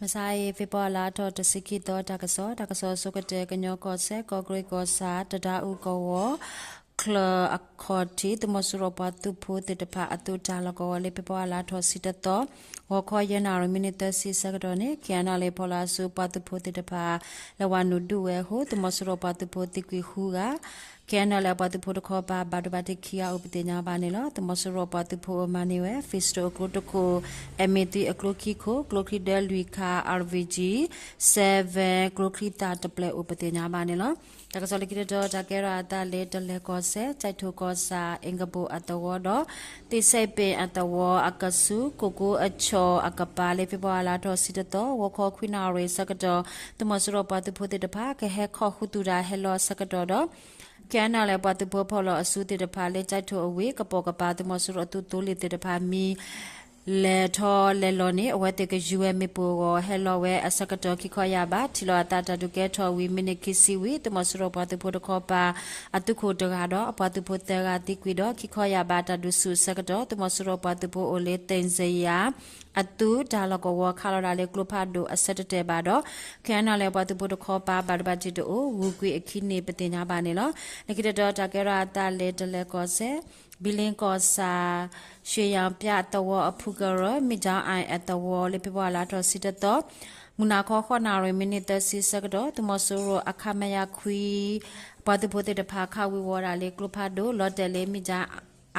မဆါအံၤ ဖ့ၤဘြူၤအါလါထီၣ်တဆံခံသီ တၢ်ကစီၣ်, တၢ်ကစီၣ်အဆိကတၢၢ် ကညီကီၢ်စဲၣ် ကီၢ်ကရ့ၣ်ကီၢ်ဆၣ် တဒါအူကဝီၤ ချၢၣ်အခီၣ်ထံး သုးမီၤစိရိၤပှၤသုးဖိသ့ၣ်တဖၣ်အသုးတၢ်လီၢ်ကဝီၤလၢ ဖ့ၤဘြူၤအါလါထီၣ်ဆံတသီ ဂီၤခီယဲၢ်နၣ်ရံၣ် မံးနံးသၢဆံဆၢကတီၢ်န့ၣ် ခ့ၣ်အဲၣ်အဲၣ်လ်အ့ၣ် ဖီၣ်လီၤအစုပှၤသုးဖိသ့ၣ်တဖၣ် လဲၤဝးနုာ်ဒုးဝဲအဃိ သုးမီၤစိရိၤပှၤသုးဖိသံကွံာ်ဃုဂၤ ခ့ၣ်အဲၣ်အဲၣ်လ်အ့ၣ် အပှၤသုးဖိတခီပၤ ဘၣ်ဒိဘၣ်ထံးခံဂၤအိၣ်ပသ့ၣ်ညါဘၣ်န့ၣ်လီၤ. သုးမီၤစိရိၤပှၤသုးဖိအမၤန့ၢ်ဝဲ ပံစတိၣ်အကျိတခိၣ်, အမ့ၢ်သံအကျိခံခိၣ်, ကျိချံဒၢလွံၢ်ခါ အၣ်ဘီၣ်ကၠံ seven ကျိချံသၣ်တဖျၢၣ်အိၣ်ပသ့ၣ်ညါဘၣ်န့ၣ်လီၤ. တၢ်ကစီၣ်လၢခံတတီၤ တၢ်ကဲထီၣ်အသးလၢ တလဲၤကီၢ်စဲၣ် ကၠဲးထိၣ်ကီၢ်ဆၣ် အ့ကဘိၣ်အသဝီဒီး သ့ၣ်စဲးပ့ၣ်အသဝီအကဆူး ကိၣ်ကိအဆီၣ်အကပၤ လၢဖ့ၤဘြူၤအါလါထီၣ်ဆံတသီ ဂီၤခီခွံနၣ်ရံၣ်ဆၢကတီၢ် သုးမီၤစိရိၤပှၤသုးဖိသ့ၣ်တဖၣ် ကဟဲခီၣ်ဃုာ်သူၣ်တၢ်ဟဲလီၤဆၢကတီၢ်ဒီး ခ့ၣ်အဲၣ်အဲၣ်လ်အ့ၣ် ပှၤသုးဖိဖီၣ်လီၤအစုသ့ၣ်တဖၣ်လၢ ကၠဲးထိၣ်အဝ့ၢ် ကပိာ်ကပၤ သုးမီၤစိရိၤအသုးသိလ့ၣ်သ့ၣ်တဖၣ်မံ လဲၤထီၣ်လဲၤလီၤန့ၣ် အဝဲသ့ၣ်ကယူၤဝဲမ့ၣ်ပိၢ်အဂီၢ် ဟဲလီၤဝဲအဆၢကတီၢ် ခံခီယၢ်ဘး ထံၣ်လိာ်အသးတၢ်ဒုးကဲထီၣ်ဝံၤ မံးနံးခံဆံဝံၤ သုးမီၤစိရိၤပှၤသုးဖိတခီပၤ အသုးခိၣ်တဂၤဒီး အပှၤသုးဖိသၢဂၤသံကွံာ်ဒီး ခံခီယၢ်ဘးတၢ်ဒုးဆူၣ်အဆၢကတီၢ် သုးမီၤစိရိၤပှၤသုးဖိအိၣ်လၢ သ့ၣ်စယၤ အသုးတၢ်လီၢ်ကဝီၤခးလီၤဒၣ်လၢကျိဖးဒိၣ်အဆၢတတဲာ်ဘၣ်ဒီး ခ့ၣ်အဲၣ်အဲၣ်လ်အ့ၣ် ပှၤသုးဖိတခီပၤ ဘၣ်ဒိဘၣ်ထံးတအိၣ် ဂုၤကွံာ်အခံန့ၣ် ပသ့ၣ်ညါဘၣ်န့ၣ်လီၤ. လၢခံတတီၤ တၢ်ကဲထီၣ်အသးလၢ တလဲၤကီၢ်စဲၣ် ဘံလ့ကီၢ်ဆၣ် ရွှေရောင်ပြအသဝီအဖုကရၢ မံၣ်ဒီအံအသဝီ လၢဖ့ၤဘြူၤအါလါထီၣ်ဆံတသီ မုၢ်နၤခီဃိးနၣ်ရံၣ် မံးနံးသၢဆံဆၢကတီၢ် သုးမီၤစိရိၤအ ခမရ ခွံ ပှၤသုးဖိသ့ၣ်တဖၣ် ခးဝံၤဝီၤဒၣ်လၢကျိဖးဒိၣ် လီၤတဲာ်လၢ မံၣ်ဒီ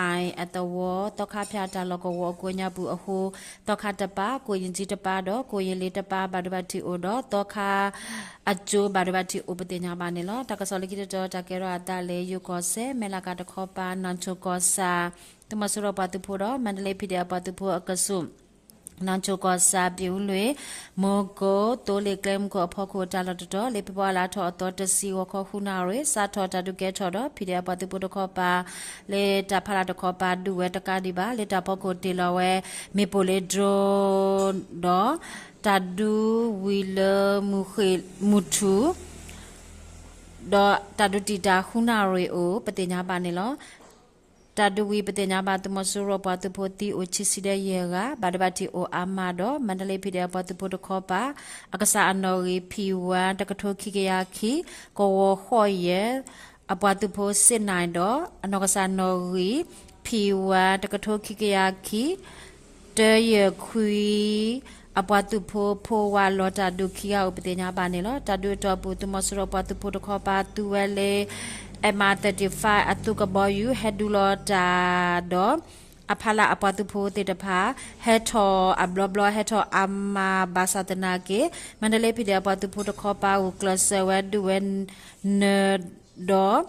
အံအသဝီ သီခါဖၠၣ်တၢ်လီၢ်ကဝီၤအကိးညါပူၤအဃိ သီခါတပၤ ကိၣ်ယံၤကၠံတပၤဒီး ကိၣ်ယံၤလ့တပၤ ဘၣ်ဒိဘၣ်ထံးအိၣ်ဒီး သီခါအကၠိဘၣ်ဒိဘၣ်ထံးအိၣ်ပသ့ၣ်ညါဘၣ်န့ၣ်လီၤ. တၢ်ကစီၣ်လၢခံတတီၤ တၢ်ကဲထီၣ်အသးလၢ ယိၤကီၢ်စဲၣ် မဲၣ်လးကးတခီပၤ နၣ်ဆိၣ်ကီၢ်ဆၣ် သုးမီၤစိရိၤပှၤသုးဖိဒီး မါဒလ့ ဖံးဒဲး အပှၤသုးဖိအကဆူး နၣ်ဆိၣ်ကီၢ်ဆၣ် ပံၤအူလွံၢ် မိၢ်ကိၢ် သိလ့ၣ်ကျဲမုၢ်ခိၣ်အဖီခိၣ် တၢ်လီၢ်တတီၤ လၢဖ့ၤဘြူၤအါလါထီၣ်အသီတဆံ ဂီၤခီဃုနၣ်ရံၣ် စးထီၣ်တၢ်ဒုးကဲထီၣ်ဒီး ဖံးဒဲး အပှၤသုးဖိတခီပၤ လၢတၢ်ဖးလၢ်တခီပၤ ဒုးဝဲတကးဒံးဘၣ် လၢတၢ်ဖီခိၣ်တ့ၢ်လီၤဝဲ မ့ၣ်ပိၢ်လၢ drone ဒီး တၢ်ဒုးဝံၤလၢ မုၢ်ထူၣ် ဒီးတၢ်ဒုးတံာ်တာ်ဃုနၣ်ရံၣ်အိၣ် ပသ့ၣ်ညါဘၣ်န့ၣ်လီၤ. တၢ်ဒုးဝံၤပသ့ၣ်ညါဘၣ် သုးမီၤစိရိၤပှၤသုးဖိသံအိၣ်ခံဆံဒီးယဲၢ်ဂၤ ဘၣ်ဒိဘၣ်ထံးအိၣ်အါမးဒီး မါဒလ့ ဖံးဒဲး အပှၤသုးဖိတခီပၤ အကစၢ်အနီၣ်ဂံၢ် ဖံဝါ တကထိခံကယၤခံ ကဝီၤဃိးယဲၢ် အပှၤသုးဖိ စစ်နိုင် ဒီး အနီၢ်ကစၢ်နီၣ်ဂံၢ် ဖံဝါ တကထိခံကယၤခံ တၢယဲၢ်ခွံ အပှၤသုးဖိ ဖိဝါ လီၤတၢ်ဒုးခံဂၤအိၣ်ပသ့ၣ်ညါဘၣ်န့ၣ်လီၤ. တၢ်ဒုးအတီၢ်ပူၤ သုးမီၤစိရိၤပှၤသုးဖိတခီပၤ သူဝဲလၢ MI thirty-five အသုးကဘီယူၤ ဟဲဒုးလီၤတၢ်ဒီး အဖီလာ်အပှၤသုးဖိသ့ၣ်တဖၣ် ဟဲထီၣ်အဘျီဘျီ ဟဲထီၣ်အါမး ဘၣ်ဆၣ်သနာ်က့ မါဒလ့ ဖံးဒဲး အပှၤသုးဖိတခီပၤ ဂုာ်ကျဲးစၢးဝဲဒုးဝဲနၢၤဒီး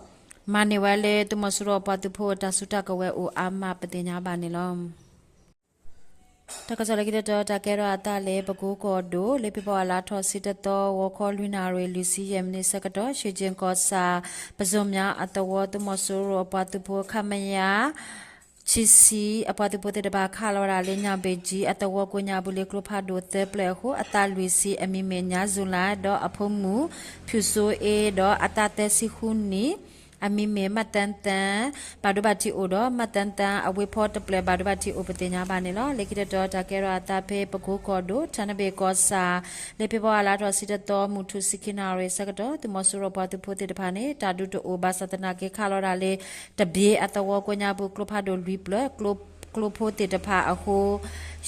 မၤန့ၢ်ဝဲလၢ သုးမီၤစိရိၤပှၤသုးဖိအတၢ်စုတၢ်ကဝဲၤအိၣ်အါမး ပသ့ၣ်ညါဘၣ်န့ၣ်လီၤ. တၢ်ကစီၣ်လၢခံတတီၤ တၢ်ကဲထီၣ်အသးလၢ ပကိကီၢ်ဒိၣ် လၢဖ့ၤဘြူၤအါလါထီၣ်ဆံတသီ ဂီၤခီလွံၢ်နၣ်ရံၣ် လွံၢ်ဆံယဲၢ်မံးနံးဆၢကတီၢ် ရွှ့ၣ်ကၠ့ၣ်ကီၢ်ဆၣ် ပစိၤမၠၣ်အသဝီ သုးမီၤစိရိၤအပှၤသုးဖိ ခမရ ဆံဆံ အပှၤသုးဖိသ့ၣ်တဖၣ် ခးလီၤဝဲဒၣ်လၢ ညၣ်ဘ့ၣ်ကၠံ အသဝီကိးညါပူၤလၢကျိဖးဒိၣ်သၢဖျၢၣ်အဃိ အသးလွံၢ်ဆံ အမံၤမ့ၢ် ညါစူၤလါ ဒီးအဖိမုၣ် ဖၠူၣ်စိအ့ ဒီးအသးသၢဆံဃုနံၣ် အမံၤမ့ၢ် မၣ်သၢၣ်သၢၣ် ဘၣ်ဒိဘၣ်ထံးအိၣ်ဒီး မၣ်သၢၣ်သၢၣ် အဝ့ၢ်ဖီတဖျၢၣ် ဘၣ်ဒိဘၣ်ထံးအိၣ်ပသ့ၣ်ညါဘၣ်န့ၣ်လီၤ. လၢခံတတီၤ တၢ်ကဲထီၣ်အသးဖဲ ပကိကီၢ်ဒိၣ် ထနဘ့ၣ်ကီၢ်ဆၣ် လၢဖ့ၤဘြူၤအါလါထီၣ်ဆံတသီ မုၢ်ထူၣ်ဆံခံနၣ်ရံၣ်ဆၢကတီၢ် သုးမီၤစိရိၤပှၤသုးဖိသ့ၣ်တဖၣ်န့ၣ် တၢ်ဒုးတအိၣ်ဘၣ်ဆၣ်သနာ်က့ ခးလီၤဒၣ်လၢ တဘ့ၣ်အသဝီကိးညါပူၤ ကျိဖးဒိၣ်လွံၢ်ဖျၢၣ် ကျိဖိသ့ၣ်တဖၣ်အဃိ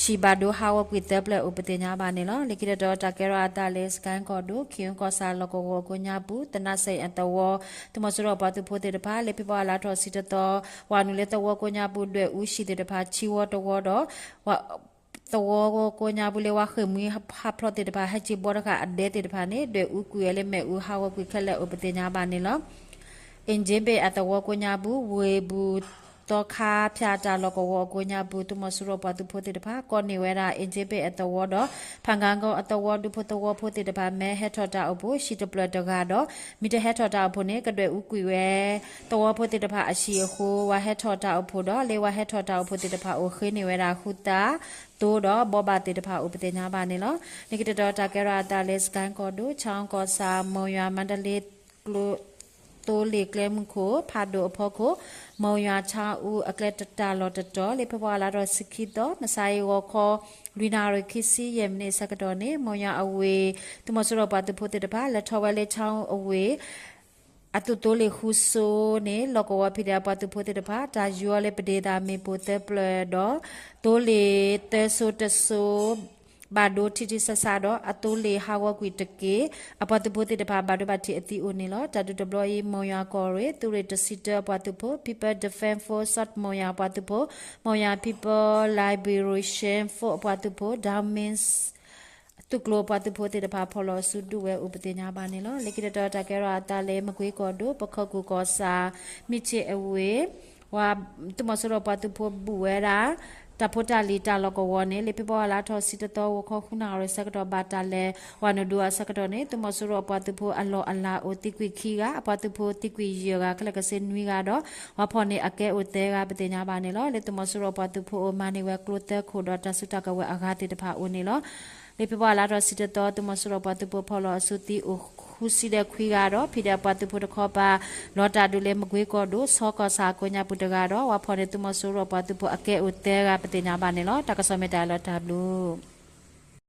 ဟံၣ်ဘၣ်ဒိဟးဂီၤကွံာ်သၢဖျၢၣ်အိၣ်ပသ့ၣ်ညါဘၣ်န့ၣ်လီၤ. လၢခံတတီၤ တၢ်ကဲထီၣ်အသးလၢ စကဲၣ်ကီၢ်ဒိၣ် ခ့ၣ်အူကီၢ်ဆၣ်လီၢ်ကဝီၤကိးညါပူၤ သနၣ်စံၣ်အသဝီ သုးမီၤစိရိၤပှၤသုးဖိသ့ၣ်တဖၣ် လၢဖ့ၤဘြူၤအါလါထီၣ်ဆံတသီ ဝၤနုာ်လၢသဝီကိးညါပူၤ ဒွဲၣ်အူဟံၣ်သ့ၣ်တဖၣ် ဆံဝီတဝီဒီး သဝီကိးညါပူၤလၢဝၤဃ့ၢ်မှံဟးဖျိးသ့ၣ်တဖၣ် ဟဲက့ၤဘီတဃာ်အဒဲသ့ၣ်တဖၣ်န့ၣ် ဒွဲၣ်အူကွံာ်ဝဲလၢမ့ၣ်အူဟးဂီၤကွံာ်ခဲလၢာ်အိၣ်ပသ့ၣ်ညါဘၣ်န့ၣ်လီၤ. အ့ၣ်ကၠ့ဘ့ၣ်အသဝီကိးညါပူၤ ဝ့ၢ်ပူၤသီခါဖၠၣ်တၢ်လီၢ်ကဝီၤအကိးညါပူၤ သုးမီၤစိရိၤပှၤသုးဖိသ့ၣ်တဖၣ် ကိးန့ၢ်ဝဲဒၣ် အ့ၣ်ကၠ့ဘ့ၣ်အသဝီဒီး ဖၣ်ဂါကီအသဝီ ဒူဖိသဝီဖိသ့ၣ်တဖၣ် မ့ၢ်ဟဲထီၣ်တၢ်အိၣ်ဖှိၣ် ဟံၣ်တဖျၢၣ်တဂၤဒီး မ့ၢ်တဟဲထီၣ်တၢ်အိၣ်ဖှိၣ်န့ၣ် ကဒွဲၣ်အူကွံာ်ဝဲ သဝီဖိသ့ၣ်တဖၣ်အဟံၣ်အဃိ ဝၤဟဲထီၣ်တၢ်အိၣ်ဖှိၣ်ဒီး လၢဝၤဟဲထီၣ်တၢ်အိၣ်ဖှိၣ်သ့ၣ်တဖၣ်အိၣ်ဃ့န့ၢ်ဝဲဒၣ် ဃုသး သိဒီးဘီဘၣ်သ့ၣ်တဖၣ်အိၣ်ပသ့ၣ်ညါဘၣ်န့ၣ်လီၤ. လၢခံတတီၤ တၢ်ကဲထီၣ်အသးလၢ စကဲၣ်ကီၢ်ဒိၣ် ခၠၣ်ကီၢ်ဆၣ် မိၢ်ယွၤ မါဒလ့ ကျိ သိလ့ၣ်ကျဲမုၢ်ခိၣ် ဖးဒိၣ်အဖီခိၣ် မုံရွာ ဆါအူ အကျဲတတၢ်လီၢ်တတီၤ လၢဖ့ၤဘြူၤအါလါထီၣ်တဆံခံသီ မုၢ်ဆါအံၤ ဂီၤခီ လွံၢ်နၣ်ရံၣ်ခံဆံယဲၢ်မံးနံးအဆၢကတီၢ်န့ၣ် မုံရွာအဝ့ၢ် သုးမီၤစိရိၤပှၤသုးဖိသ့ၣ်တဖၣ် လဲၤထီၣ်ဝဲလၢ ဆါအူအဝ့ၢ် အသုးသိလ့ၣ်ဃုစိၤန့ၣ် လီၢ်ကဝီၤ ဖံးဒဲး အပှၤသုးဖိသ့ၣ်တဖၣ် တၢ်ယူၤအီၤလၢပဒ့သးမ့ၣ်ပိၢ်သၢဖျၢၣ်ဒီး သိလ့ၣ်သၢစိၤတစိၤ ဘၣ်ဒိထံထံဆးဆးဒီး အသိလ့ၣ်ဟးဂီၤကွံာ်တက့ၢ်. အပှၤသုးဖိသ့ၣ်တဖၣ် ဘၣ်ဒိဘၣ်ထံးအသံအိၣ်န့ၣ်လီၤ. တၢ်ဒုးတဘျီအံၤ မုံရွာကီၢ်ရ့ၣ် သုးရ့ၣ်တဆံတၢအပှၤသုးဖိ People Defense Force South မုံရွာအပှၤသုးဖိ မုံရွာ People Liberation Force အပှၤသုးဖိ Daw Min သုးကျိၤအပှၤသုးဖိသ့ၣ်တဖၣ် ဖီၣ်လီၤအစုဒုးဝဲအိၣ်ပသ့ၣ်ညါဘၣ်န့ၣ်လီၤ. လၢခံတတီၤ တၢ်ကဲထီၣ်အသးလၢ မကွ့ကီၢ်ဒိၣ် ပခီၣ်ကူၣ်ကီၢ်ဆၣ် မံၣ်ထံးအဝ့ၢ် သုးမီၤစိရိၤပှၤသုးဖိဘူးဝဲဒၣ် တၢ်ဖိတၢ်လံၤတၢ်လီၢ်ကဝီၤန့ၣ် လၢဖ့ၤဘြူၤအါလါထီၣ်တဆံတသီ ဂီၤခီ ဃုနၣ်ရံၣ်ဆၢကတီၢ် ဘၣ်တၢ်လဲၤဝဲနုာ်ဒုးအဆၢကတီၢ်န့ၣ် သုးမီၤစိရိၤအပှၤသုးဖိအလီၢ်အလၤအိၣ်သံကွံာ်ခံဂၤ အပှၤသုးဖိသံကွံာ်ယဲၢ်ဂၤ ခဲလၢာ်ခဲဆ့နွံဂၤဒီး ဝဲဖီၣ်န့ၢ်အကဲအိၣ်သၢဂၤပသ့ၣ်ညါဘၣ်န့ၣ်လီၤ. လၢသုးမီၤစိရိၤအပှၤသုးဖိအိၣ် မၤန့ၢ်ဝဲကျိသၢခိၣ်ဒီး တၢ်စုတၢ်ကဝဲၤအဂၤသ့ၣ်တဖၣ်အိၣ်န့ၣ်လီၤ. လၢဖ့ၤဘြူၤအါလါထီၣ်တဆံတသီ သုးမီၤစိရိၤအပှၤသုးဖိဖီၣ်လီၤအစုသံအိၣ်ဃုဆံဒီးခွံဂၤဒီး ဖံးဒဲးအပှၤသုးဖိတခီပၤ လီၤတၢ်ဒုးလၢမကွ့ကီၢ်ဒိၣ် ဆီကီၢ်ဆၣ်ကိးညါပူၤတဂၤဒီး ဝဲဖီၣ်န့ၢ်သုးမီၤစိရိၤအပှၤသုးဖိအကဲအိၣ်သၢဂၤပသ့ၣ်ညါဘၣ်န့ၣ်လီၤ. တၢ်ကစီၣ်မ့ၢ်တၢ်အံၤလီၤ တၢ်ဘျုး